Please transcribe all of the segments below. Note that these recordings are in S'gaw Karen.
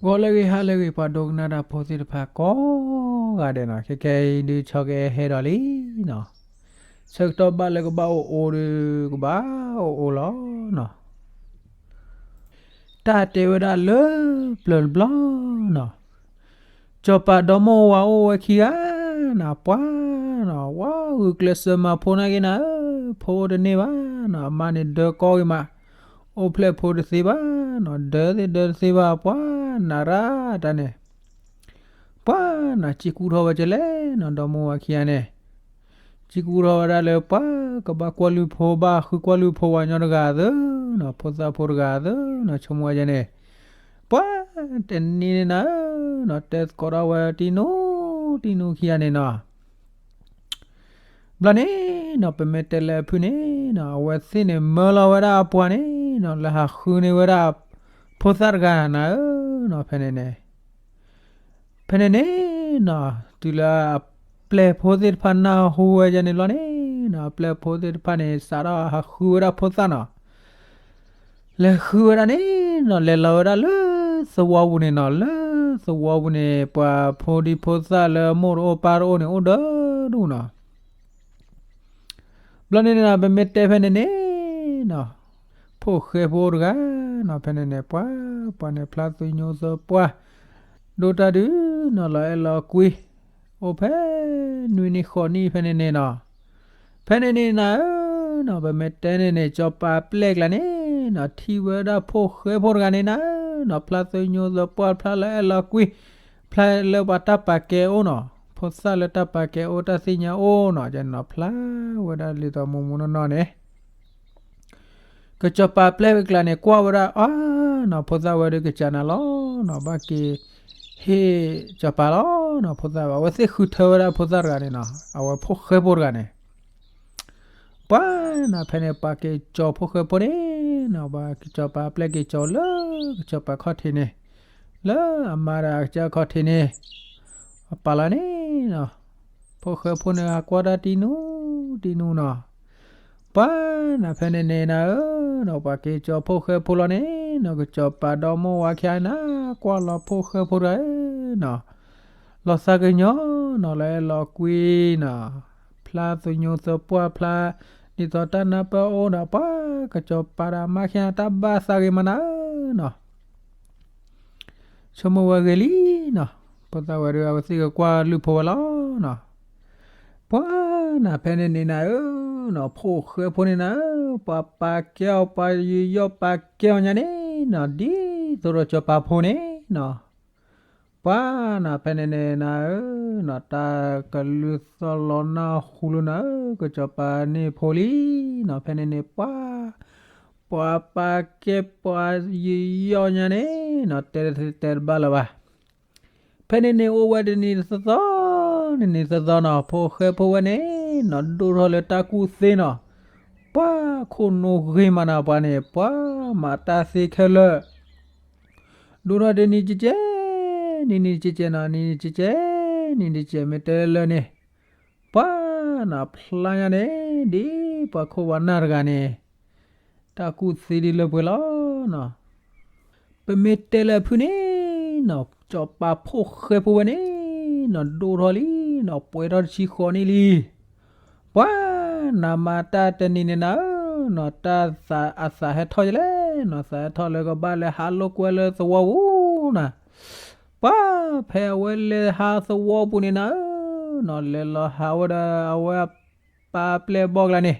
ဂီၤလၢအဂ့ၤ ဟါလၢအဂ့ၤ ပှၤဒိကနၣ်တၢ်ဖိသ့ၣ်တဖၣ်ကိးဂၤဒဲးနီၤ, ခဲခဲအံၤဒုး ဆီကဲဟဲဒီးလံနီၤ, ဆၢကတီၢ်ဘၣ်လၢကဘၣ်အိၣ်အိၣ်ဒီး ကဘၣ်အိၣ်အိၣ်လီၤနီၤ. တၢ်တဲဝဲဒၣ်လၢပျၢၤတဘျီနီၤ, စီၤပၤဒီမါဝၤအိၣ်ဝဲခံဂၤနီၤ, ပှၤဂုာ်ကျဲးစၢးမၤဖိန့ၢ်က့ၤနၤဧၢ, ဖိအိၣ်တန့ၢ်ဘၣ်နီၤ, အမါန့ၣ်ဒၢကီဂ့ၤမး, အိၣ်ဖျဲၣ်ဖိတသ့ဘၣ်နီၤ, ဒၢသ့ၣ်ဒၢတသ့ဘၣ်, ပှၤနးရၣ်တၢ်န့ၣ် ပှၤနီၤ စံးကူထီၣ်ဝဲကလဲၣ်နီၤ, ဒီမါဝၤခံဂၤန့ၣ် စံးကူထီၣ်ဝဲဒၣ်လၢ ပှၤကဘၣ်ကွၢ်လုၢ်ဖိ ဘၣ်ဃုကွၢ်လုၢ်ဖိဝၤညီတဂၤသ့နီၤ, ဖိသၣ်ဖိတဂၤသ့နီၤ, ဆိကမိၣ်ဝဲကန့ၣ်, ပှၤတနံၤန့ၣ်နၤဧၢနီၤ, တဲသကိးထီၣ်ဝဲတံနူတံနူခံဂၤန့ၣ်နီၤ. ဘျီန့ၣ်နီၤ ပမ့ၢ်တဲလၢအဖုၣ်န့ၣ်နီၤ, အဝဲသ့ၣ်န့ၣ်မၢလီၤဝဲဒၣ်အပှၤန့ၣ်နီၤ, လၢဟးဃုန့ၢ်ဝဲဒၣ် ဖိသၣ်တဂၤနၤဧၢနီၤ, ဖဲန့ၣ်န့ၣ် ဖဲန့ၣ်န့ၣ်နီၤ, တုၤလၢအပျဲၢ်ဖိသ့ၣ်တဖၣ်နၢ်ဟူဝဲဒၣ်န့ၣ်ဘျီန့ၣ်နီၤ, အပျဲၢ်ဖိသ့ၣ်တဖၣ်န့ၣ် စးထီၣ်ဟးဃုဝဲဒၣ်ဖိသၣ်နီၤ. လဲၤဃုဝဲဒၣ်န့ၣ်နီၤ, လဲၤလီၤဝဲဒၣ်လၢသဝီပူၤန့ၣ်နီၤ, လၢသဝီပူၤန့ၣ် ပှၤဖိဒံဖိသၣ်လၢအမိၢ်တအိၣ်ပၢ်တအိၣ်န့ၣ် အိၣ်ဒီဒူၣ်နီၤ. ဘျီန့ၣ်နီၤ ပမ့ၢ်တဲဖဲန့ၣ်န့ၣ်နီၤ, ဖိၣ်ဃဲဖိတဂၤနီၤ, ဖဲန့ၣ်န့ၣ် ပှၤ ပှၤန့ၣ်ဖျါသညိသပှၢ် ဒိၣ်တၢ်ဒုးနီၤ, လီၤအဲၣ်လီၤကွံ အိၣ်ဖဲနွံနံၣ်ဃိးနံၣ်ဖဲန့ၣ်န့ၣ်နီၤ. ဖဲန့ၣ်န့ၣ်နၤဧၢနီၤ, ပမ့ၢ်တဲန့ၣ်န့ၣ် စီၤပၤအပျဲၢ်ကျါန့ၣ်နီၤ, ထံၣ်ဝဲဒၣ်ဖိၣ်ဃဲဖိတဂၤန့ၣ်နၤဧၢနီၤ, ဖျါသညိသပှၢ် ဖျါလီၤအဲၣ်လီၤကွံ ဖျါလၢပှၤတၢ်ပာ်ကဲအိၣ်နီၤ, ဖိသၣ်လၢတၢ်ပာ်ကဲအိၣ် တၢ်သ့ၣ်ညါအိၣ်နီၤ, ကန့ၣ်နီၤ ဖျါဝဲဒၣ်လံာ်သးမူမူနီၢ်နီၢ်န့ၣ် ကစီၤပၤပျဲၢ်ဝဲကျါန့ၣ် ကွၢ်ဝဲဒၣ်အါနီၤ, ဖိသၣ်ဝဲဒၣ်ကစၢ်နၤလီၤနီၤ, ဘၣ်က့ၤဟ့ၣ်စီၤပၤလီၤနီၤ, ဖိသၣ်ဝဲ အဝဲသ့ၣ်ဃုထၢဝဲဒၣ်ဖိသၣ်တဂၤန့ၣ်နီၤ, အဝဲဖိၣ်ဃဲဖိတဂၤန့ၣ် ပှၤနီၤ ဖဲန့ၣ် ပှၤက့ၤကၠီၤဖိၣ်ဃဲဖိန့ၣ်နီၤ, ပှၤကစီၤပၤပျဲၢ်က့ၤကၠီၤလၢကစီၤပၤခီၣ်ထံးန့ၣ်, လၢအမါဒီးအကစၢ်ခီၣ်ထံးန့ၣ် အပာ်လီၤန့ၣ်နီၤ, ဖိၣ်ဃဲဖိန့ၣ် ဟးကွၢ်တၢ်တံနူတံနူနီၤ. ပှၤနီၤ ဖဲန့ၣ်န့ၣ်နၤဧၢနီၤ, ပှၤက့ၤကၠီၤဖိၣ်ဃဲဖိလီၤန့ၣ်နီၤ, ကစီၤပၤဒီမိၢ်ဝၤခံဂၤန့ၣ် ကွၢ်လီၤဖိၣ်ဃဲဖိတဂၤဧၢနီၤ, လီၤသးကညီၤနီၤ, လီၤအဲၣ်လီၤကွံနီၤ, ဖျါသညိသပှၢ် ဖျါဒ်သိးတၢ်နၢ်ပၢၢ်အိၣ်နီၤ, ပှၤကစီၤပၤဒီးအမါခံဂၤ တၢ်ဘၣ်သးဂ့ၤမးနၤဧၢနီၤ. ဆိကမိၣ်ဝဲဂ့ၤလံနီၤ, ဖိသၣ်ဝဲဒီး အဝဲသ့ၣ်ကကွၢ်လုၢ်ဖိဝဲလီၤနီၤ. ပှၤနီၤ ဖဲန့ၣ်န့ၣ်နၤဧၢနီၤ, ဖိၣ်ဃဲဖိန့ၣ်နၤဧၢ, ပှၤပာ်ကဲအီၤ ပှၤယူးယီၣ်ပာ်ကဲအီၤညါန့ၣ်နီၤ, ဒ်သိးဒီးစီၤပၤဖိန့ၣ်နီၤ. ပှၤနီၤ ဖဲန့ၣ်န့ၣ်နၤဧၢနီၤ, တၢ်ကလုၢ်သီၣ်လီၤနၢ်ဟူလၢနၤဧၢ, ကစီၤပၤန့ၢ်ဖိလံနီၤ. ဖဲန့ၣ်န့ၣ် ပှၤ ပှၤပာ်ကဲပှၤယူးယီၣ်ညါန့ၣ်နီၤ, တဲတဲတဘၣ်လၢၤဘၣ်. ဖဲန့ၣ်န့ၣ် အိၣ်ဝဲတနံၤသီသီ, နံၤနံၤသီသီနီၤ, ဖိၣ်ဃဲဖိဝဲန့ၣ်နီၤ ဒိၣ်ထီၣ်လၢတၢ်ကူၣ်သ့နီၤ. ပှၤခိၣ်နူာ်ဂ့ၤမးနၤ ပှၤန့ၣ် ပှၤမၤတၢ်သ့ခဲလၢာ် ဒိၣ်ထီၣ်တနံၤကကဲ, နံၤနံၤကကဲနီၤ, နံၤနံၤကကဲ, နံၤနံၤကကဲ မ့ၢ်တဲလၢန့ၣ်, ပှၤနီၤ ဖျါညါန့ၣ် ဒ်ပှၤခိၣ်ပှၤနၢ်တဂၤန့ၣ် တၢ်ကူၣ်သ့ဒ်လၢပှဲၤလီၤနီၤ. ပမ့ၢ်တဲလၢအဖုၣ်န့ၣ်နီၤ, စီၤပၤဖိၣ်ဃဲဖိဝဲန့ၣ်နီၤ ဒိၣ်ထီၣ်လံနီၤ, ပှဲၤထီၣ်တဆံဃိးနံၣ်လံ. ပှၤနီၤ မၤတၢ်တနံၤန့ၣ်နၤဧၢနီၤ, တၢ်သးအသးဟဲထီၣ်ယလဲၣ်နီၤ, သးဟဲထီၣ်လၢကဘၣ်လဲၤဟးလိာ်ကွဲလၢသဝီပူၤနီၤ. ပှၤဖဲအဝဲလဲၤဟးသဝီပူၤန့ၣ်နၤဧၢနီၤ, လဲၤလီၤဟးဝဲဒီးအဝဲအပၢ်ပျဲၢ်ဘီၣ်ကျါန့ၣ်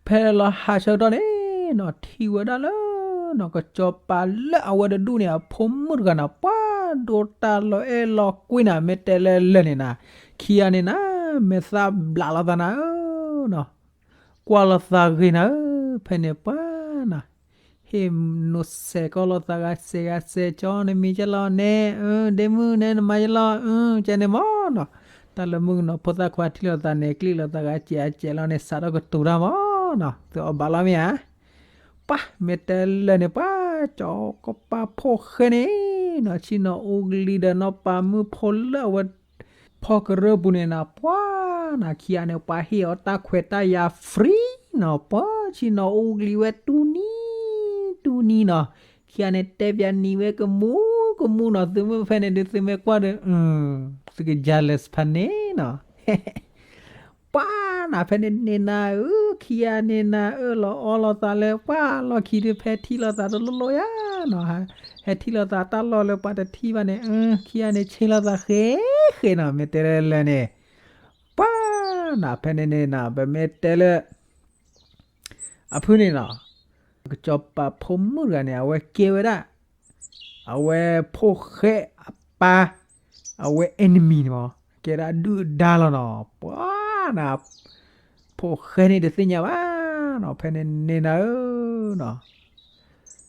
ဖဲလီၤဟးဆၢကတီၢ်န့ၣ်နီၤ, ထံၣ်ဝဲဒၣ်လၢနီၤ ကစီၤပၤလၢအဝဲတဒူၣ်န့ၣ် အဖိမုၣ်တဂၤနီၤ, ပှၤဒိးတၢ်လီၤအဲၣ်လီၤကွံနီၤ, မ့ၢ်တဲလၢလၢာ်န့ၣ်နၤ, ခံဂၤန့ၣ်နၤ, မဲာ်သၣ်ဘျးလိာ်သးနၤဧၢနီၤ, ကွၢ်လိာ်သးဂ့ၤနၤဧၢ, ဖဲန့ၣ်ပှၤနီၤ ဟ့ၣ်နီၤစဲးကီးလိာ်သးဂၤစဲးဂၤစဲး ကၠီနမံၤကဲလီၤန့ၣ်, ဒ့မုၣ်န့ၣ် နမၤယလီၤ, ကဲန့ၣ်မ့ၢ်နီၤ, တၢ်လၢမုၣ်ကနီၤ ဖိသၣ်ခွါထံၣ်လိာ်သးန့ၣ် ကျံၣ်လိာ်သးဂၤစဲးအစဲးလီၤန့ၣ် စးထီၣ်ကတိၤတၢ်မ့ၢ်နီၤ, သုအီၣ်ဘၣ်လီၤမ့ၢ်ဧါ. ပှၤမ့ၢ်တဲလၢာ်န့ၣ် ပှၤစီၤပၤဖိၣ်ဃဲန့ၣ်နီၤ, ဆ့ၣ်နီၤအူကလံၤဒီးနီၢ်ပၤမုၣ်ဖိလၢအဝဲ ဖီကရၢပူၤန့ၣ်နၤ, ပှၤနီၤ ခံဂၤန့ၣ် ပှၤဟ့ၣ်အီၤတၢ်ခွဲးတၢ်ယာ် free နီၤ, ပှၤဆ့ၣ်နီၤအူကလံၤဝဲတူၢ်နံၤ တူၢ်နံၤနီၤ, ခံဂၤန့ၣ်တဲပၠးနံၤဝဲကမူကမူနီၤ, သုမ့ၢ်ဖဲန့ၣ်ဒုး သုမ့ၢ်ကွၢ်ဒီး သုက jealous ဖးန့ၣ်နီၤ. ပှၤနၤဖဲန့ၣ်န့ၢ်နၤဧၢ, ခံဂၤန့ၢ်နၤအၢၣ်လီၤအီလီၤသးလၢ ပှၤလီၢ်ခံဒုး ဖဲထံၣ်လိာ်သးတလိၣ်လိာ်ယါနီၤ, ဟဲထံၣ်လိာ်သးတၢ်လီၢ်လၢပှၤတထံၣ်ဘၣ်န့ၣ်, ခံဂၤန့ၣ်ဆ့လိာ်သးဃ့ဃ့နီၤ, မ့ၢ်တဲလၢလၢာ်န့ၣ် ပှၤနၤဖဲန့ၣ်န့ၣ်နီၤ, ပမ့ၢ်တဲလၢ အဖုၣ်န့ၣ်နီၤ, ကစီၤပၤဖိမုၣ်တဂၤန့ၣ် အဝဲကဲဝဲဒၣ် အဝဲဖိၣ်ဃဲအပၢ်, အဝဲ enemy န့ၣ်မး, ကဲဒၣ်ဒုၣ်ဒါလီၤနီၤ, ပှၤနၤ ဖိၣ်ဃဲန့ၣ်တသ့ၣ်ညါဘၣ်နီၤ, ဖဲန့ၣ်န့ၢ်နၤဧၢနီၤ,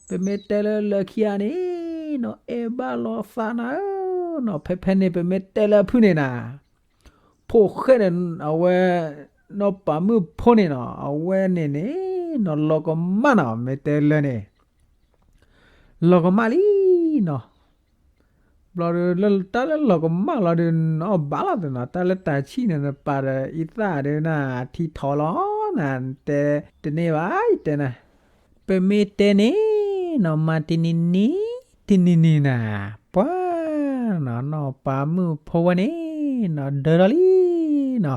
ပမ့ၢ်တဲလၢလၢခံဂၤန့ၣ်နီၤ, အဲၣ်ဘၣ်လိာ်သးနၤဧၢနီၤ, ဖဲဖဲန့ၣ် ပမ့ၢ်တဲလၢအဖုၣ်န့ၣ်နၤ ဖိၣ်ဃဲန့ၣ် အဝဲ နီၢ်ပၤမုၣ်ဖိန့ၣ်နီၤ, အဝဲန့ၣ်န့ၣ်နီၤ လီၤကမၣ်နီၤ, မ့ၢ်တဲလၢာ်န့ၣ် လီၤကမၣ်လံနီၤ, ဘျီဒီး တၢ်လၢလီၤကမၣ်လီၤဒီး နအီၣ်ဘၣ်လီၤသနီၤ, တၢ်လၢတၢ်ဆံၣ်န့ၣ် နပာ်ဒီးအံသၣ်ဒီးန ထံထီၣ်လီၤ, နတဲတန့ၢ်ဘၣ် ယတဲနၤ, ပမ့ၢ်တဲန့ၣ်နီၤ, မၤတနံၤနံၤ တနံၤနံၤနၤ, ပှၤနီၤ နီၢ်ပၤမုၣ်ဖိဝဲန့ၣ်နီၤ ဒၢထီၣ်လံနီၤ,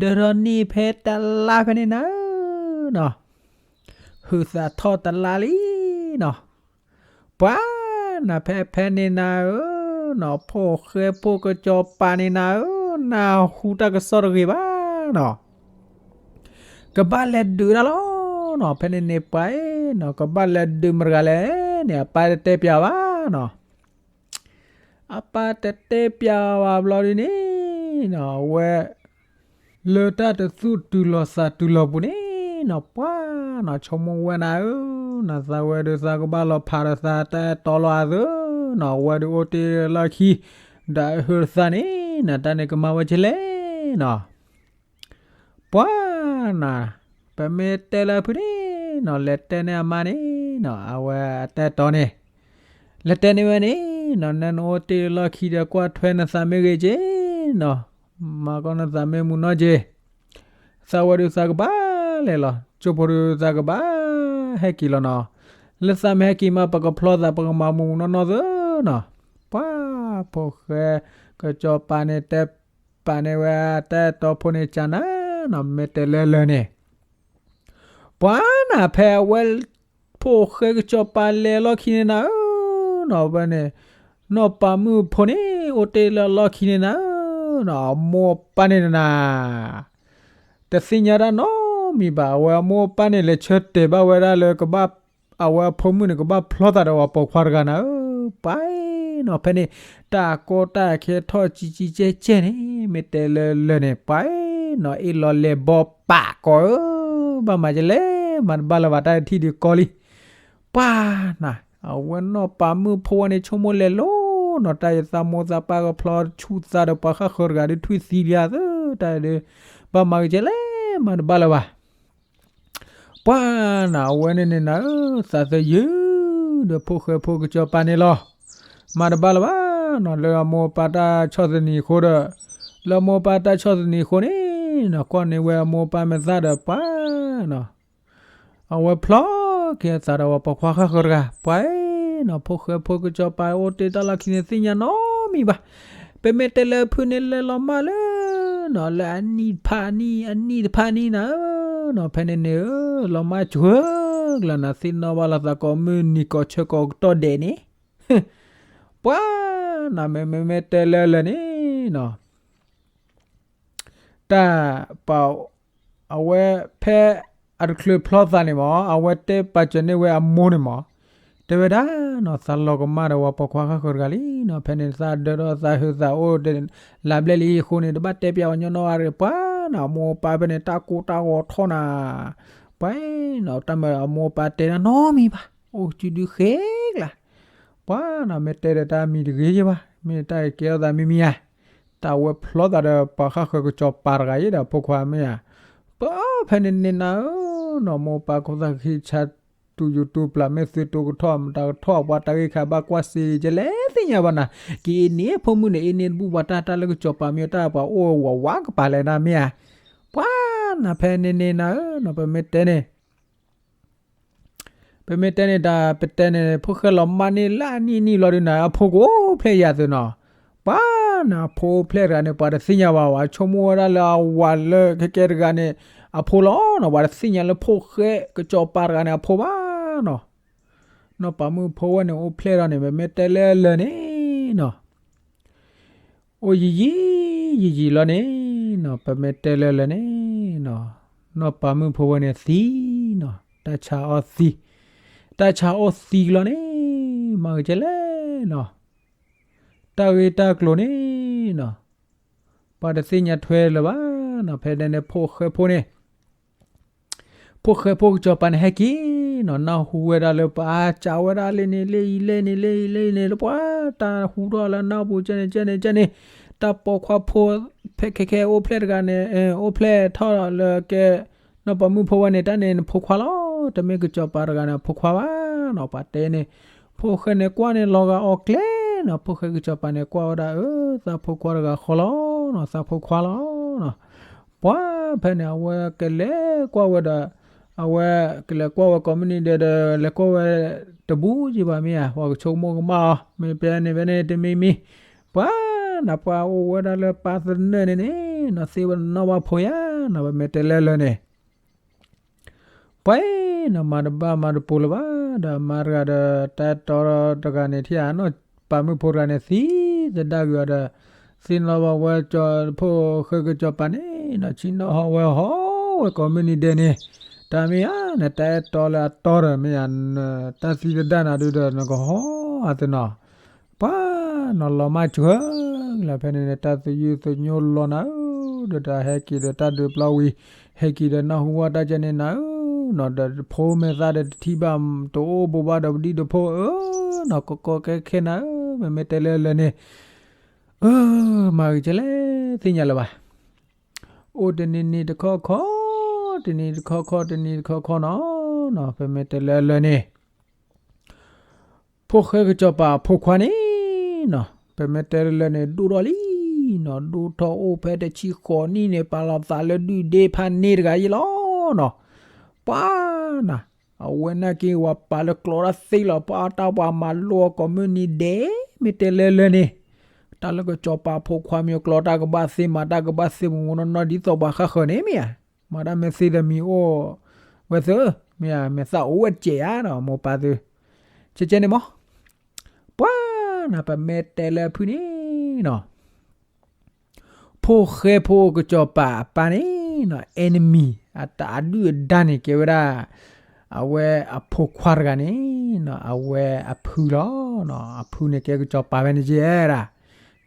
ဒၢထီၣ်န့ၢ်ဖဲတလါဖဲန့ၣ်နၤဧၢနီၤ, ဟုးသးထီၣ်တလါလံနီၤ, ပှၤနၤဖဲဖဲန့ၣ်နၤဧၢနီၤ, ဖိၣ်ဃဲဖိကစီၤပၤန့ၣ်နၤဧၢ, နၢ်ဟူတၢ်ကစီၣ်တဂ့ၤဘၣ်နီၤ, ကဘၣ်လဲၤဒုးဒၣ်လီၤနီၤ, ဖဲန့ၣ်န့ၣ်ပှၤနီၤ ကဘၣ်လဲၤဒုးမတၤတဂၤလဲၣ်န့ၣ် အပၢ်တတဲပၠးဘၣ်နီၤ, အပၢ်တတဲပၠးဘၣ်ဘျီဒုန့ၣ်နီၤ, အဝဲ လၢတၢ်တသူၣ်တုၤလီၤသးတုၤလီၤပူၤန့ၣ်နီၤ, ပှၤနီၤ ဆိကမိၣ်ဝဲနၤဧၢ, နသးဝဲဒုးသးကဘၣ်လီၤဖးဒီးသးတၢ်အဲၣ်တီလီၤအသးနီၤ, အဝဲဒုးအိၣ်တ့ၢ်လီၢ်ခံ ဒီးအဟုးသးန့ၣ်နီၤ, တၢ်န့ၣ်ကမၤဝဲကလဲၣ်နီၤ ပှၤနၤ, ပမ့ၢ်တဲလၢဖုန့ၣ်နီၤ, လဲၤတဲန့ၢ်အမါန့ၣ်နီၤ, အဝဲအတၢ်အဲၣ်တီန့ၣ်, လဲၤတဲန့ၢ်ဝဲန့ၣ်နီၤ, နနအိၣ်တ့ၢ်လီၢ်ခံဒီးကွၢ်ထွဲနသးမ့ၢ်ဂ့ၤက့နီၤ, မၤကီနသးမ့ၢ်မုာ်နီၢ်က့, သးဝဲဒုးသးကဘၣ်လဲၤလီၤ, ကၠိဖိဒုးသးကဘၣ်ဟဲက့ၤလီၤနီၤ, လၢသးမ့ၢ်ဟဲက့ၤမး ပကဖျီသး ပကမၤမုာ်မုာ်နီၢ်နီၢ်သ့နီၤ, ပှၤဖိၣ်ဃဲ ကစီၤပၤန့ၣ်တဲ ပာ်န့ၢ်ဝဲတၢ်အဲၣ်တီဖိန့ၣ်ကနၤနီၤ, မ့ၢ်တဲလၢလၢာ်န့ၣ်, ပှၤနၤဖဲအဝဲ ဖိၣ်ဃဲကစီၤပၤလဲၤလီၢ်ခံန့ၣ်နၤဧၢနီၤ, ဝဲန့ၣ် နီၢ်ပၤမုၣ်ဖိန့ၣ် အိၣ်တ့ၢ်လၢအလီၢ်ခံန့ၣ်နၤဧၢနီၤ, အမိၢ်အပၢ်န့ၣ်နၤ တသ့ၣ်ညါတၢ်နီတမံၤဘၣ်, အဝဲအမိၢ်အပၢ်န့ၣ် လဲၤဆၢတဲာ်ဘၣ်ဝဲဒၣ်လၢကဘၣ် အဝဲအဖိမုၣ်န့ၣ် ကဘၣ်ဖျီသးဒီးပှၤပိာ်ခွါတဂၤနၤဧၢ, ပှၤနီၤ ဖဲန့ၣ် တၢ်ကီတၢ်ခဲထီၣ်ကံကံကဲကဲန့ၣ် မ့ၢ်တဲလၢလၢာ်န့ၣ် ပှၤနီၤ အ့ၣ်လီၤလဲၤဘီပာ်ကီးဧၢ, ဘၣ်မၤကလဲၣ် မၤတဘၣ်လၢၤဘၣ် တၢ်ထံၣ်ဒုးကီလံ, ပှၤနီၤ အဝဲနီၢ်ပၤမုၣ်ဖိဝဲန့ၣ် ဆိကမိၣ်လဲၤလိၤနီၤ တၢ်ယသးမိၢ်သးပၢ်ကဖျီဆူၣ်သးဒီးပှၤဃၣ်ဃၢၤတဂၤဒုးထွံၣ်သံလံဧါသၢ, တၢ်ဒုး ဘၣ်မၤကလဲၣ် မၤတဘၣ်လၢၤဘၣ် ပှၤနၤ အဝဲန့ၣ်န့ၣ်နၤဧၢ, သးသယုၢ်ဒီးဖိၣ်ဃဲဖိကစီၤပၤန့ၣ်လီၤ. မၤတဘၣ်လၢၤဘၣ်နီၤ, လၢအမိၢ်အပၢ်တၢ်ဆီၣ်သနံးအဃိဒီး, လၢအမိၢ်အပၢ်တၢ်ဆီၣ်သနံးအဃိန့ၣ်နီၤ, ကွၢ်န့ၢ်ဝဲအမိၢ်အပၢ်မဲာ်သၣ်ဒီးပှၤနီၤ အဝဲဖျီက့ၤအသးဒီးပှၤပိာ်ခွါဃၣ်ဃၢၤတဂၤ, ပှၤနီၤ ဖိၣ်ဃဲဖိကစီၤပၤအိၣ်တ့ၢ်တၢ်လီၢ်ခံန့ၣ် သ့ၣ်ညါနီတမံၤဘၣ်. ပမ့ၢ်တဲလၢဖုန့ၣ်လဲၤလီၤမၢ်လၢနီၤ, လၢအနံၣ်တဖၣ်နံၣ် အနံၣ်တဖၣ်နံၣ်နၤဧၢနီၤ, ဖဲန့ၣ်န့ၣ်ဧၢ, လီၤမၢ်စှၢကလၢနၤ သ့ၣ်နီၣ်ဘၣ်လိာ်သးကိးမုၢ်နံၤကိးဆၢကိးကတီၢ်ဒဲးန့ၣ်, ပှၤနၤ မ့မ့ၢ်တဲလၢလၢာ်န့ၣ်နီၤ တၢ်ပာ် အဝဲဖဲအတချုးဖျီသးန့ၣ်မး, အဝဲတဲပာ်စၢၤန့ၢ်ဝဲအမိၢ်န့ၣ်မး, တဲဝဲဒၣ်နီၤ, သးလီၤကမၣ်ဒီးပှၤပိာ်ခွါဃၣ်ဃၢၤတဂၤလံနီၤ, ဖဲန့ၣ်သးဒၢထီၣ်သးဟုးသးအိၣ် လါဘျဲၣ်လံအဃိန့ၣ် တဘၣ်တဲပျးအီၤညီနီၣ်အါရ့ၣ်, ပှၤနီၤ အမိၢ်အပၢ်ဖဲန့ၣ် တၢ်ကိၢ်တၢ်ဂီၤထီၣ်နၤ, ပှၤနီၤ တၢ်မၤအမိၢ်အပၢ်တဲတၢ်နီတမံၤဘၣ်, အိၣ်စုဒုဃဲကျါ ပှၤနီၤ မ့ၢ်တဲဒီးတၢ်မံၤတဂ့ၤယဲဘၣ်, မ့ၢ်တၢ်ကဲထီၣ်သးမံၤမံၤဧါ, တၢ်ဝဲဖျီသးဒီးပှၤဃၣ်ဃၢၤကစီၤပၤတဂၤယဲဒီးဖိခွါမ့ၢ်ဧါ, ပှၤဖဲန့ၣ်န့ၣ်နၤဧၢနီၤ, မိၢ်ပၢ်ခိၣ်သၣ်ဃံဆါတူၢ်ယူၤတူၢ်ပျၢ် မ့ၢ်သုတိၤကထီၣ်မတၤကထီၣ် ပှၤတၢ်ဂ့ၢ်ခါဘၣ်ကွၢ်စ့ၢ်ကီး လဲၤသ့ၣ်ညါဘၣ်နၤ, ကအ့န့ၢ်ဖိမုၣ်န့ၣ် အ့န့ၢ်တဘူၣ်ပှၤတၢ် တၢ်လၢကစီၤပၤမ့ၢ်တၢ်ပှၤအိၣ်ဝးဝးကပၤလဲၣ်နၤမ့ၢ်ဧါ, ပှၤနၤဖဲန့ၣ်န့ၣ်နၤဧၢနီၤ ပမ့ၢ်တဲန့ၣ် ပမ့ၢ်တဲန့ၣ်တၢ်ပတဲန့ၣ် ဖိၣ်ဃဲလီၤမၢ်န့ၢ်လၢအနံၣ်နံၣ်လီၤဒုးနၤ အဖိကအိၣ်ဖျဲၣ်ယၤသုနီၤ. ပှၤနၤ အဖိအိၣ်ဖျဲၣ်တဂၤန့ၣ် ပှၤတသ့ၣ်ညါဘၣ်ဝဲ ဆိကမိၣ်ဝဲဒၣ်လၢအဝၤလၢခဲကဲတဂၤန့ၣ် အဖိလီၤနီၤ. ပှၤတသ့ၣ်ညါလၢဖိၣ်ဃဲကစီၤပၤတဂၤန့ၣ် အဖိဘၣ်နီၤ. နီၢ်ပၤမုၣ်ဖိဝဲန့ၣ် အိၣ်ဖျဲၣ်ထီၣ်န့ၣ် ပမ့ၢ်တဲလၢလၢာ်န့ၣ်နီၤ အိၣ်ယံာ်ယံာ် ယံာ်ယံာ်လီၤန့ၣ်နီၤ ပမ့ၢ်တဲလၢလၢာ်န့ၣ်နီၤ နီၢ်ပၤမုၣ်ဖိဝဲန့ၣ်သံနီၤ တၢ်ဆါအီၣ်သံ, တၢ်ဆါအီၣ်သံကလီၤန့ၣ် မၤဂ့ၤကဲလဲၣ်နီၤ တၢ်ဂ့ၢ်တၢ်ကျိၤန့ၣ်နီၤ ပှၤတသ့ၣ်ညါထွဲလၢၤဘၣ်နီၤ ဖဲဒၣ်န့ၣ် ဖိၣ်ဃဲဖိန့ၣ် ဖိၣ်ဃဲဖိကစီၤပၤန့ၣ်ဟဲက့ၤနီၤ နၢ်ဟူဝဲဒၣ်လၢပှၤစံးဝဲဒၣ်လၢန့ၣ်လၢအံၤလၢန့ၣ်လၢအံၤလၢန့ၣ် လၢပှၤတၢ်ဟူထီၣ်လၢနၢ်ပူၤကဲန့ၣ်ကဲန့ၣ်ကဲန့ၣ် တၢ်ပိာ်ခွါဖိ ဖဲခဲခဲအိၣ်ဖျဲၣ်တဂၤန့ၣ် အိၣ်ဖျဲၣ်ထီၣ်လၢကဲ နီၢ်ပၤမုၣ်ဖိဝဲန့ၣ် တၢ်န့ၣ်နဖိခွါလီၤ တမ့ၢ်ကစီၤပၤတဂၤန့ၣ်အဖိခွါဘၣ်နီၤ ပှၤတဲန့ၣ် ဖိၣ်ဃဲန့ၣ်ကွၢ်န့ၣ်လီၤဂာ်အီၤကျဲနီၤ ဖိၣ်ဃဲကစီၤပၤန့ၣ်ကွၢ်ဝဲဒၣ် အၢ သးဖိခွါတဂၤဃီလီၤနီၤ သးဖိခွါလီၤနီၤ ပှၤဖဲန့ၣ် အဝဲကလဲၤကွၢ်ဝဲဒီး အဝဲကလဲၤကွၢ်ဝဲကိးမုၢ်နံၤဒဲးဒီး လဲၤကွၢ်ဝဲတဘူးကဘၣ်မ့ၢ်ဧါ ပှၤကဆိကမိၣ်ကမၣ်အီၤ မ့ၢ်ဖဲန့ၣ်ဖဲန့ၣ် တမံၤမံၤ ပှၤနၤ ပှၤအိၣ်ဝဲဒၣ်လၢပၢ်သနၢၣ်န့ၣ်န့ၣ်နီၤ သ့ဝဲနီၢ်ဘၣ်ဖိယါနီၤ ပမ့ၢ်တဲလၢလၢာ်န့ၣ် ပှၤနီၤ မၤတဘၣ်မၤတပိၤလၢၤဘၣ် ဒီးမါတဂၤဒီး တၢ်အဲၣ်တီတဂၤန့ၣ် ထံၣ်ဧါနီၤ ပၤမုၣ်ဖိတဂၤန့ၣ် သံသဒၣ်ကွံာ်အီၤဒီး သ့ၣ်နီၣ်ဘၣ်ဝဲကၠီ ဖိၣ်ဃဲကစီၤပၤန့ၣ်နီၤ ဆ့ၣ်နီၤဟီၣ်ဝဲဟီၣ်ဝဲကိးမုၢ်နံၤဒဲးန့ၣ် တၢ်မ့ၢ်ဧါ နတၢ်အဲၣ်တီလၢအတီဒီး မ့ၢ်ဧါ တၢ်သံသဒၣ်နၤဒုဒီး နကဟီၣ်အသးနီၤ ပှၤနီၤ လီၤမၢ်စှၢၤလၢဖဲန့ၣ်န့ၣ် တၢ်သယုၢ်သညိလီၤနၤဧၢ, ဒီးတၢ်ဟဲက့ၤဒီးတၢ်ဒုးပျီဝံၤ ဟဲက့ၤဒီးနၢ်ဟူဝဲတၢ်ကဲန့ၣ်နၤဧၢနီၤ, ဒီးဖိမ့ၢ်သၣ်ဒီးတထံၣ်ဘၣ် တအိၣ်ဘိးဘၣ်ဒီးပဒံၣ်ဒီးဖိဧၢနီၤ, ကီကီခဲခဲနၤဧၢ, မ့မ့ၢ်တဲလၢလၢာ်န့ၣ် အၢ မၤဂ့ၤကလဲၣ် သ့ၣ်ညါလၢၤဘၣ်. အိၣ်တနံၤနံၤတခီခီ, တနံၤတခီခီ, တနံၤတခီခီနီၤ, ပမ့ၢ်တဲလၢလၢာ်န့ၣ် ဖိၣ်ဃဲကစီၤပၤအဖိခွါန့ၣ်နီၤ, ပမ့ၢ်တဲလၢလၢာ်န့ၣ် ဒိၣ်ထီၣ်လံနီၤ, ဒိၣ်ထီၣ်အိၣ်ဖဲတဆံဃိးနံၣ်န့ၣ် ပာ်လီၤသးလၢဒုၣ်ဒ့ဖးန့ၢ်တဂၤအံၤလီၤနီၤ. ပှၤနၤ အဝဲနာ်က့ၤဝဲပာ်လၢကျီတၢ်သ့လီၤ, ပှၤတၢ်ပှၤမၤလိအီၤကိးမုၢ်နံၤဒဲး, မ့ၢ်တဲလၢလၢာ်န့ၣ် တၢ်လၢကစီၤပၤဖိခွါမ့ၢ်ကျီတၢ်ကဘၣ်သ့ မၤတၢ်ကဘၣ်သ့ မူနီၢ်နီၢ် ဒ်သိးပှၤဃၣ်ဃၢၤန့ၣ်မ့ၢ်ဧါ, မၤတၢ်မ့ၢ်သ့ဒီးမံၤအိၣ်ဝဲသု မ့ၢ်ဧါ, မ့ၢ်သၣ်အိၣ်ဝဲတစဲးဧါဒီး မိၢ်ပၢ်သု ကဲကဲန့ၣ်မး. ပှၤနၤ ပမ့ၢ်တဲလၢအဖုၣ်န့ၣ်နီၤ ဖိၣ်ဃဲဖိကစီၤပၤအပၢ်န့ၣ်နီၤ enemy အတၢ်အဒုၣ်အဒါန့ၣ် ကဲဝဲဒၣ် အဝဲအဖိခွါတဂၤန့ၣ်နီၤ အဝဲအဖုလီၤ. အဖုန့ၣ်ကဲကစီၤပၤဖဲန့ၣ်ကဲဒၣ်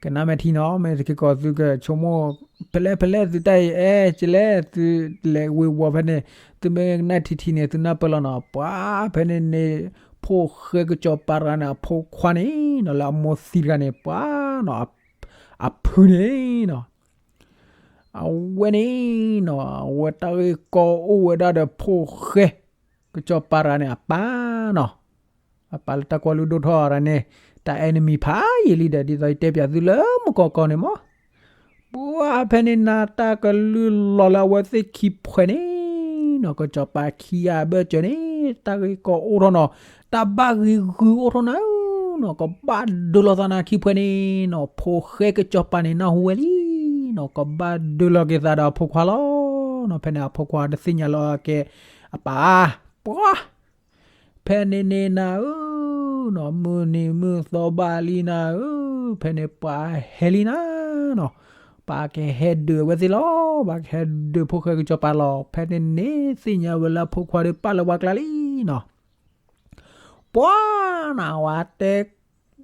ကနၣ်မဲာ်ထံနီၤ, မ့ၢ်တက့ၤကီးသုကဆိကမိၣ် ဖဲလဲၣ်ဖဲလဲၣ်သုတၢ်အံၤ အဲၣ်ကလဲၣ် သုလဲၤဝ့ၤဝီၤဖဲန့ၣ် သုမ့ၢ်ကနၣ်ထံထံန့ၣ် သုနၢ်ပၢၢ်လီၤနီၤ. ပှၤဖဲန့ၣ်န့ၣ် ဖိၣ်ဃဲကစီၤပၤတဂၤန့ၣ် အဖိခွါန့ၣ်နီၤ လၢအမိၢ်သံတဂၤန့ၣ် ပှၤနီၤ အဖုန့ၣ်နီၤ အဝဲန့ၣ်နီၤ အဝဲတၢ်ဂ့ၢ်ကီအိၣ်ဝဲဒၣ်ဒီးဖိၣ်ဃဲကစီၤပၤတဂၤန့ၣ် အပၢ်နီၤ, အပၢ်လၢတၢ်ကွၢ်လုၢ်ဒိၣ်ထီၣ်တဂၤန့ၣ် တၢ် enemy ဖးယံာ်လံဒီး ဒ်သိးယတဲပၠးသုလၢမုၢ်ကီၢ်ကီၢ်န့ၣ်မး. ပှၤဖဲန့ၣ်နၤ တၢ်ကလုၢ်လီၤလၢအဝဲသ့ၣ်ခံဖှဲးန့ၣ်နီၤ ကစီၤပၤခံဂၤအဘၢၣ်စၢၤန့ၣ် တၢ်ဂ့ၢ်ကီအိၣ်ထီၣ်နီၤ, တၢ်ဘၣ်ဂံၤဂုၤအိၣ်ထီၣ်နၤဧၢနီၤ, ကဘၣ်ဒုးလိာ်သးနၤခံဖှဲးန့ၣ်နီၤ, ဖိၣ်ဃဲကစီၤပၤန့ၣ် နၢ်ဟူဝဲလံနီၤ, ကဘၣ်ဒုးလိာ်က့ၤသးဒီးအဖိခွါလီၤနီၤ. ဖဲန့ၣ်အဖိခွါတသ့ၣ်ညါလီၤက့ၤအပၢ်, ပှၤ ဖဲန့ၣ်န့ၣ်နၤဧၢနီၤ, မုၢ်နံၤမုၢ်သီဘၣ်လံနၤဧၢ, ဖဲန့ၣ်ပှၤဟဲလံနၤနီၤ, ပှၤကဟဲဒုးအဝဲသ့ၣ်လီၤ, ပှၤကဟဲဒုးဖိၣ်ဃဲကစီၤပၤလီၤ. ဖဲန့ၣ်န့ၣ်သ့ၣ်ညါဝဲလၢအဖိခွါဒီးပာ်လၢပှၤကျါလံနီၤ. ပှၤနၤ ဝဲတဲ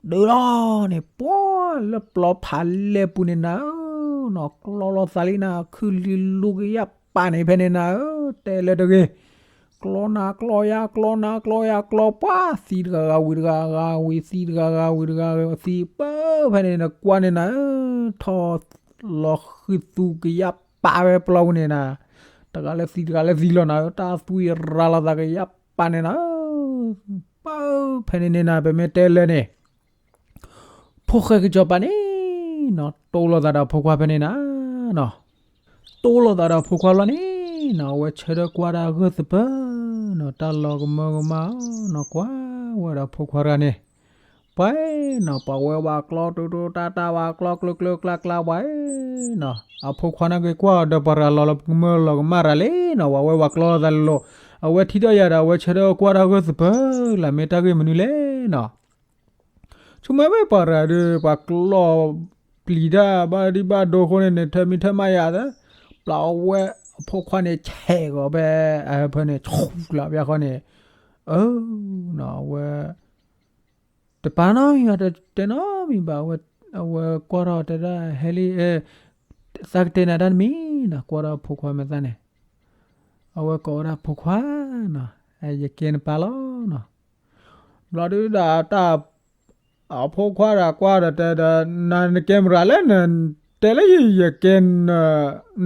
ဒုးလီၤန့ၣ် ပှၤလၢပျီဖးလဲၢ်ပူၤန့ၣ်နၤဧၢနီၤ, ကျီလိာ်သးလံနၤ, ခုၣ်လံလူကယၢ်ပာ်န့ၣ် ဖဲန့ၣ်နၤဧၢ, တဲလၢတဂ့ၤ ကျီနၤကျီယၤ ကျီနၤ ကျီယၤ ကျီပှၤ သံတဂၤဂၤဝံၤတဂၤဂၤဝံၤ သံတဂၤဂၤဝံၤတဂၤသံ ပၢ ဖဲန့ၣ်နကွၢ်န့ၣ်နၤဧၢ, ထီၣ်လီၤဃံးသူကယၢ်ပာ်ဝဲပျီပူၤန့ၣ်နၤ, တဂၤလၢသံတဂၤလၢသံလီၤနၤဧၢ, တၢ်သွံၣ်ရၤလီၤသးကယၢ်ပာ်န့ၣ်နၤဧၢ, ပၢ ဖဲန့ၣ်န့ၣ်နၤ ပမ့ၢ်တဲလၢာ်န့ၣ် ဖိၣ်ဃဲကစီၤပၤန့ၣ်နီၤ တိလိာ်သးဒီးဖိခွါဖဲန့ၣ်နၤနီၤ, တိလိာ်သးဒီးဖိခွါလီၤန့ၣ်နီၤ အဝဲဆၢထၢၣ်ကွၢ်တၢ်ဂၢၢ်သပၢၤ နီၤ တၢ်လီၤကမၢကမၣ်နီၤ ကွၢ်ဝဲဒီးဖိခွါတဂၤန့ၣ်, ပှၤနီၤ ပှၤဝဲဝးကျီတိတိတၢ်တၢ် ဝးကျီကျၢကျၢကျါကျါ ပှၤနီၤ အဖိခွါန့ၣ်က့ၤကွၢ်အီၤဒီး ပှၤတဂၤလီၤကမၢလီၤကမၣ်တၢ်လံနီၤ ဝးဝဲဝးကျီသးလီၤ, အဝဲထံၣ်ထီၣ်ယၤဒီး အဝဲဆၢထၢၣ်ကွၢ်တၢ်ဂၢၢ်သပၢၤလၢ မ့ၢ်တၢ်ဂ့ၢ်မနုၤလဲၣ်နီၤ ဆိကမိၣ်မ့ၢ်ပှၤတဂၤဒီး ပှၤကျီပျံၤတၢ်ဘၣ်ဒံးဘၣ်ဒိအဃိန့ၣ်န့ၣ် ထၢမံထၢမးယၤသၢ, ပျၢ်ဝဲအဖိခွါန့ၣ် ဆဲးဂီၤဖဲအဟၢဖၢန့ၣ် ဆူလီၤဘၣ်ဃီန့ၣ်, အၢ နီၤ အဝဲ တပာ်နီတမံၤဘၣ် တတဲနီတမံၤဘၣ်, အဝဲကွၢ်ထီၣ်တဲဒၣ် ဟဲလံ, သးကတဲနၤတၢ်တမံၤနီၤ, ကွၢ်ထီၣ်ဖိခွါမဲာ်သၣ်န့ၣ်, အဝဲကိးဝဲဒၣ်ဖိခွါနီၤ, ယကဲနပၢ်လီၤနီၤ, ဘျီဒုဒီးတၢ် အဖိခွါဒီးကွၢ်ဒီးတဲဒီး နၤနကဲမတၤလဲၣ်, နတဲလၢယကဲ,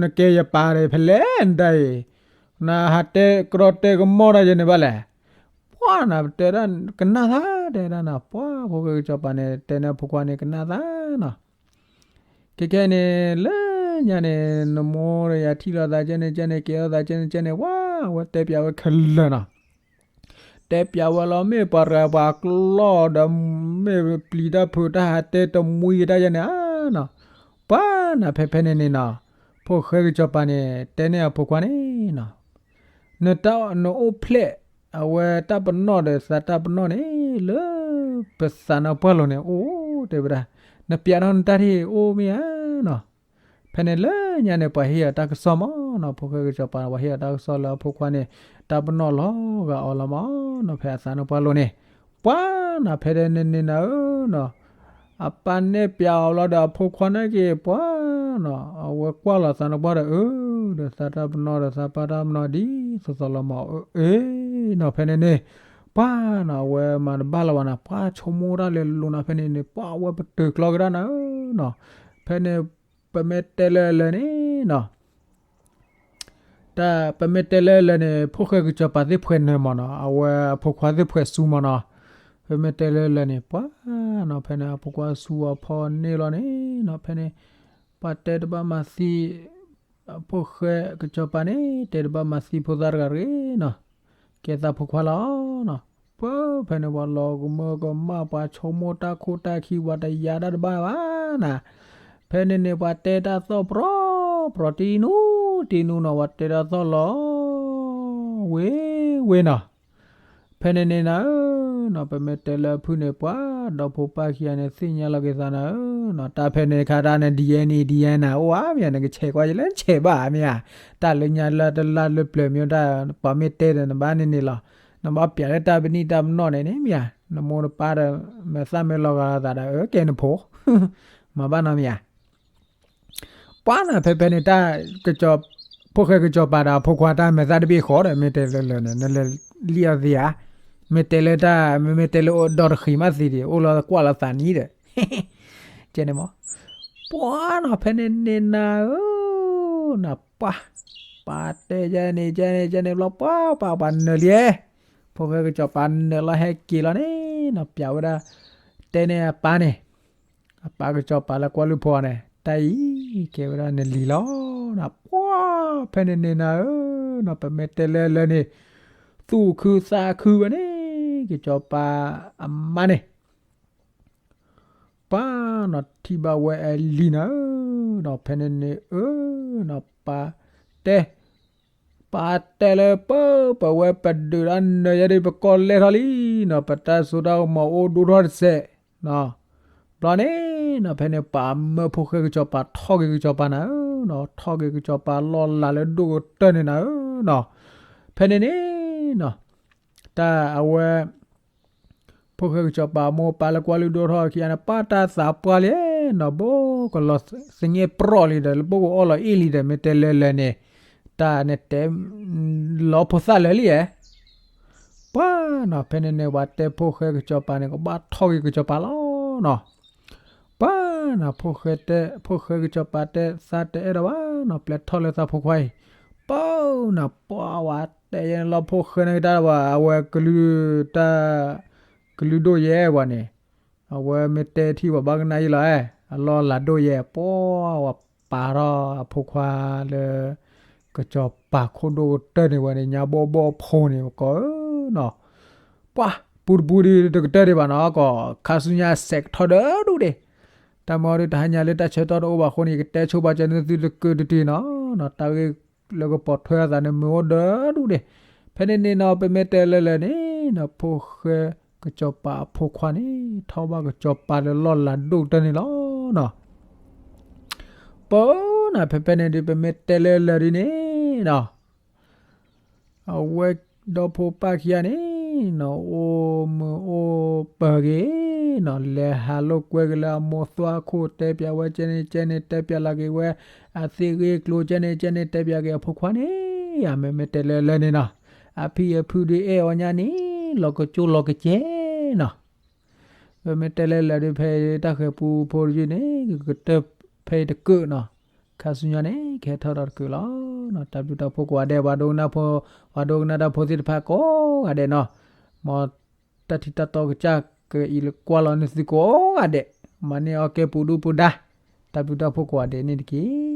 နကဲယပၢ်ဒီး ဖဲလဲၣ်နတၢ်အံၤ, နဟးတဲကရီတဲကမီၣ်တၢ်ယဲန့ၣ်ဘၣ်လဲၣ်, ပှၤနီၤ ပတဲဒၣ်ကနၣ်သး တဲဒၣ်နီၤ, ပှၤဖိၣ်ဃဲကစီၤပၤန့ၣ် တဲန့ၢ်အဖိခွါန့ၣ် ကနၣ်သးနီၤ ခဲခဲန့ၣ် လၢညါန့ၣ် နမိၢ်ဒီးယၤထံၣ်လိာ်သးကဲန့ၣ်ကဲန့ၣ် ကဲထီၣ်သးကဲန့ၣ်ကဲန့ၣ် ဝါ အဝဲတဲပျးဝဲခဲလၢာ်နီၤ, တဲပျးဝဲလီၤ မ့ၢ်ပှၤတဂၤပှၤကျီဒီး မ့ၢ်ပျံၤတၢ်ဖုးတၢ် ဟးတဲတမှံက့ၤတၢ်ယဲန့ၣ်ဧါနီၤ, ပှၤနီၤ ဖဲဖဲန့ၣ်န့ၣ်နီၤ, ဖိၣ်ဃဲကစီၤပၤန့ၣ် တဲန့ၢ်အဖိခွါန့ၣ်နီၤ နတၢ် နအိၣ်ဖျဲၣ် အဝဲတၢ်ပနီၣ်ဒီးသးတၢ်ပနီၣ်န့ၣ် လၢပသးနီၢ်ပှၢ်လိၤန့ၣ် အိၣ်တဲဝဲဒၣ်, နပျးထီၣ်နတၢ်ထံၣ်အိၣ်မ့ၢ်ဧါနီၤ, ဖဲန့ၣ်လၢညါန့ၣ် ပှၤဟ့ၣ်အီၤတၢ်ကစီၣ်မးနီၤ, ဖိၣ်ဃဲကစီၤပၤ ပှၤဟ့ၣ်အီၤတၢ်ကစီၣ်လၢအဖိခွါန့ၣ် တၢ်ပနီၣ်လီၤဂာ်အီၤလီၤမးနီၤ, ဖဲအသးနီၢ်ပှၢ်လိၤန့ၣ်, ပှၤနီၤ ဖဲန့ၣ်န့ၣ်နၤဧၢနီၤ အပၢ်နဲၣ်ပျးအီၤလီၤဒီးအဖိခွါန့ၣ်က့ၤ ပှၤနီၤ အဝဲကွၢ်လီၤသးနီၢ်ပှၢ်ဒီး အၢ ဒီးသးတၢ်ပနီၣ်ဒီးသးပၢ်တၢ်ပနီၣ်ဒ်သိးသိးလီၤမး အၢ နီၤ ဖဲန့ၣ်န့ၣ်, ပှၤနီၤ အဝဲမၤတဘၣ်လၢၤဘၣ်နီၤ ပှၤဆိကမိၣ်တၢ်လဲၤလိၤနီၤ ဖဲန့ၣ်န့ၣ် ပှၤအဝဲပတုာ်ကျီက့ၤဒၣ်နၤဧၢနီၤ, ဖဲန့ၣ် ပမ့ၢ်တဲလၢလၢာ်န့ၣ်နီၤ တၢ်ပမ့ၢ်တဲလၢလၢာ်န့ၣ် ဖိၣ်ဃဲကစီၤပၤသ့ၣ်ဖှဲးနၢၤမးနီၤ, အဝဲအဖိခွါသ့ၣ်ဖှဲးဆူမးနီၤ, ပမ့ၢ်တဲလၢလၢာ်န့ၣ် ပှၤနီၤ ဖဲန့ၣ် အဖိခွါဆူအဖီန့ၣ်လီၤန့ၣ်နီၤ, ဖဲန့ၣ် ပှၤတဲတဘၣ်မၤသံ ဖိၣ်ဃဲကစီၤပၤန့ၣ် တဲတဘၣ်မၤသံဖိသၣ်တဂၤတဂ့ၤနီၤ, ကဲသးဖိခွါလီၤနီၤ, ပှၤဖဲန့ၣ် ပှၤလီၤကမၢကမၣ် ပှၤဆိကမိၣ်တၢ်ခိၣ်တၢ်ခံ ပှၤတယာ်တၢ်တဘၣ်ဘၣ်နီၤ, ဖဲန့ၣ်န့ၣ် ပှၤတဲတၢ်သီၣ်ပြီပြီ တံနူ တံနူနီၤ ပှၤတဲတၢ်သီၣ်လီၤ ဝ့ၤဝ့ၤနီၤ, ဖဲန့ၣ်န့ၣ်နၤဧၢနီၤ ပမ့ၢ်တဲလၢအဖုၣ်န့ၣ် ပှၤဒီဖိပၢ်ခံဂၤန့ၣ် သ့ၣ်ညါလီၤက့ၤသးနၤဧၢနီၤ, တၢ်ဖဲန့ၣ်ခါတၢ်န့ၣ် ဒံၣ်ယဲန့ၣ် ဒံၣ်ယဲနၤ အိၣ်ဧါမ့ၢ်ဧါ နကဆဲးကွၢ်ယလဲၣ် ဆဲးဘၣ်မ့ၢ်ဧါ, တၢ်လၢညါလၢတလါလၢပျၢၤမ့ၢ်တၢ် ပှၤမ့ၢ်တဲဒီး နဘၣ်န့ၢ်န့ၣ်လီၤ, နဘၣ်ပျးလၢတၢ်ပနံၣ်တၢ်ပနီၣ်န့ၣ်န့ၣ်မ့ၢ်ဧါ, နမိၢ်နပၢ်ဒီး မဲာ်သၣ်မ့ၢ်လီၤဂာ်သးဒီး အၢ ကဲနဖိ မၤဘၣ်နီတမံၤဧါ ပှၤနီၤ ဖဲဖဲန့ၣ် တၢ်ကစီၤ ဖိၣ်ဃဲကစီၤပၤဒီးအဖိခွါတၢ်မဲာ်သၣ်တဘ့ၣ်ဃီဒီး မ့ၢ်တဲလၢလၢာ်န့ၣ် နလဲၤလံၣ်အီၤသ့ဧါ, မ့ၢ်တဲလၢတၢ် မ့မ့ၢ်တဲလၢဒီတဃံးမးသ့ဒံး အိၣ်လီၤကွၢ်လီၤသးနံၤဒီး ကဲန့ၣ်မး, ပှၤနီၤ ဖဲန့ၣ်န့ၣ်နၤဧၢ, နပှၤ ပှၤတဲယဲန့ၣ် ယဲန့ၣ် ယဲန့ၣ်ဘျီ ပှၤ ပှၤ ပှၤနၢၤလံ, ဖိၣ်ဃဲကစီၤပၤနၢၤလီၤဟဲက့ၤလီၤန့ၣ်နီၤ ပျးဝဲဒၣ် တဲန့ၢ်အပၢ်န့ၣ် အပၢ်ကစီၤပၤလၢကွၢ်လုၢ်ဖိန့ၣ် တၢ်အံၤ ကဲဝဲဒၣ်နလံၤလီၤ, နပှၤ ဖဲန့ၣ်န့ၣ်နၤဧၢနီၤ ပမ့ၢ်တဲလၢလၢာ်န့ၣ် သူၣ်ခုသးခုဝဲန့ၣ် ကစီၤပၤအမါန့ၣ် ပှၤနီၤ ထံၣ်ဘၣ်ဝဲအလံၤနၤဧၢနီၤ ဖဲန့ၣ်န့ၣ်အၢနီၤ ပှၤတဲ ပှၤတဲလၢပၢ ပဝဲပဒုးတၢ်နၢၤယဲဒ်ပကီၢ်လဲၢ်ထီၣ်လံနီၤ ပတၢ်စိတၢ်ကမီၤအိၣ်ဒိၣ်ထီၣ်တစဲးနီၤ, ဘျီန့ၣ်နီၤ ဖဲန့ၣ် ပှၤမၢဖိၣ်ဃဲကစီၤပၤ ထီၣ်က့ၤကစီၤပၤနၤဧၢနီၤ ထီၣ်က့ၤကစီၤပၤလီၢ်လၤလၢဒိၣ်ကတၢၢ်န့ၣ်နၤဧၢနီၤ, ဖဲန့ၣ်န့ၣ်နီၤ တၢ်အဝဲ ဖိၣ်ဃဲကစီၤပၤမိၢ်ပၢ်လၢကွၢ်လုၢ်ဒိၣ်ထီၣ်ခံဂၤန့ၣ် ပှၤတၢ်သးပှၢ်လံနီၤ ဘိကလီၤသငဲၣ်ပြီၣ်လံဒီး လၢဘိကအီၣ်လီၤအ့ၣ်လံဒီး မ့ၢ်တဲလၢလၢာ်န့ၣ် တၢ်န့ၣ်တဲ လီၤဖိသၣ်လၢာ်လံဧါ ပှၤနီၤ ဖဲန့ၣ်န့ၣ် ပှၤတဲဖိၣ်ဃဲကစီၤပၤန့ၣ် ကဘၣ်ထီၣ်က့ၤကစီၤပၤလီၤနီၤ, ပှၤနီၤ ဖိၣ်ဃဲတဲ ဖိၣ်ဃဲကစီၤပၤတဲ သးတအဲၣ်ဒိးဘၣ်နီၤ ပျဲထီၣ်လၢသးဖိခွါအံၤ, ပှၤနီၤ ပှၤဝဲတဲယဲန့ၣ်လီၤ ဖိၣ်ဃဲန့ၣ်ကတၢၢ်ဘၣ် အဝဲကလုၢ်တၢ် ကလုၢ်ဒိၣ်ယဲပှၤန့ၣ်, အဝဲမ့ၢ်တဲထံၣ်ပှၤဘၣ်ကနၣ်ယံလီၤ, အလီၢ်လၤဒိၣ်ယဲ ပှၤဝဲပာ်ထီၣ်အဖိခွါလၢ ကစီၤပၤခိၣ်ဒိၣ်ကတၢၢ်န့ၢ်ဝဲန့ၣ် ညါဘီၣ်ဘီၣ်ဖိန့ၣ် ကီးဧၢနီၤ, ပှၤ ပူတပူဒံးတကတၢၢ်ဒံးဘၣ်နီၤ, ကီး ခါဆူညါစဲးကထီၣ်ဒီဒူၣ်ဒံး, တၢ်မၤအီၤဒုးတဟါညါလၢတၢ်ဆၢကတီၢ်တအိၣ်ဘၣ်အဃိန့ၣ် ယကတဲဆိပာ်စၢၤန့ၢ်သုတကုာ်တတုၤနီၤ, တၢ်ဂ့ၢ်လၢကပိာ်ထွဲအသးန့ၣ် မ့ၢ်အိၣ်ဒီဒူၣ်ဒံး, ဖဲန့ၣ်န့ၣ်နီၤ ပမ့ၢ်တဲလၢလၢာ်န့ၣ်နီၤ ဖိၣ်ဃဲကစီၤပၤအဖိခွါန့ၣ် ထီၣ်ဘၣ်ကစီၤပၤလၢလီၢ်လၤဒိၣ်ကတၢၢ်န့ၣ်လီၤနီၤ. ပနီၤ ဖဲဖဲန့ၣ်ဒုး ပမ့ၢ်တဲလၢလၢာ်ဒုးန့ၣ်နီၤ အဝဲဒီဖိပၢ်ခံဂၤန့ၣ်နီၤ အိၣ်မုာ်အိၣ်ပၢၤဂ့ၤနီၤ, လဲၤဟးလိာ်ကွဲက့ၤလၢအမိၢ်သွါအခိၣ် တဲပၠးဝဲကဲန့ၣ်ကဲန့ၣ် တဲပၠးလီၤက့ၤဝဲ အသ့ၣ်ဂ့ၢ်ကျိၤကဲန့ၣ်ကဲန့ၣ် တဲပၠးက့ၤအဖိခွါန့ၣ်, ယမ့မ့ၢ်တဲလၢလၢာ်န့ၣ်နီၤ, အဖံအဖုဒုးအဲၣ်အီၤညါန့ၣ် လီၤကကၠိလီၤကကဲနီၤ. ပမ့ၢ်တဲလၢလၢာ်ဒုး ဖဲတၢ်ဃဲၤပူဖိတယုၢ်န့ၣ် ကကတၢၢ်ဖဲအံၤတကုာ်နီၤ, ခါဆူညါန့ၣ် ကဟဲထီၣ်ဒီးတကုာ်လီၤ. တၢ်ဘျုးတၢ်ဖှိၣ်ကိးဂၤဒဲး ပှၤဒိကနၣ်ဖိ ပှၤဒိကနၣ်တၢ်ဖိသ့ၣ်တဖၣ်ကိးဂၤဒဲးနီၤ, မ်တၢ်ထံၣ်တၢ်တီကစၢ်ကအံးကွၢ်လီၤန့ၢ်သုကိးဂၤဒဲး, မၤန့ၢ်အီၣ်ကဲပူၤဒူပူၤဒါ, တၢ်ဘျုးတၢ်ဖှိၣ်ကိးဂၤဒဲးန့ၣ်တက့ၢ်.